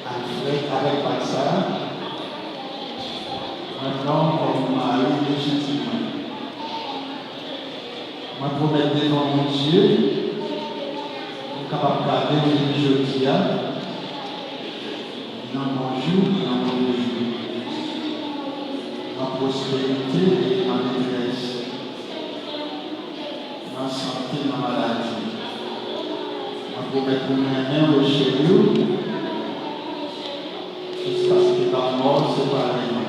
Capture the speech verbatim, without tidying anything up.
Alfred, avèk bag sa a, mwen pran w kòm mari lejitim mwen. Mwen pwomèt devan Bondye, m kapab gade w depi jodi a, nan bon jou, nan move jou, nan pwosperite e nan detrès, nan sante, nan maladi. Mwen pwomèt pou m renmen w e cheri w, jiskaske lanmò separe nou.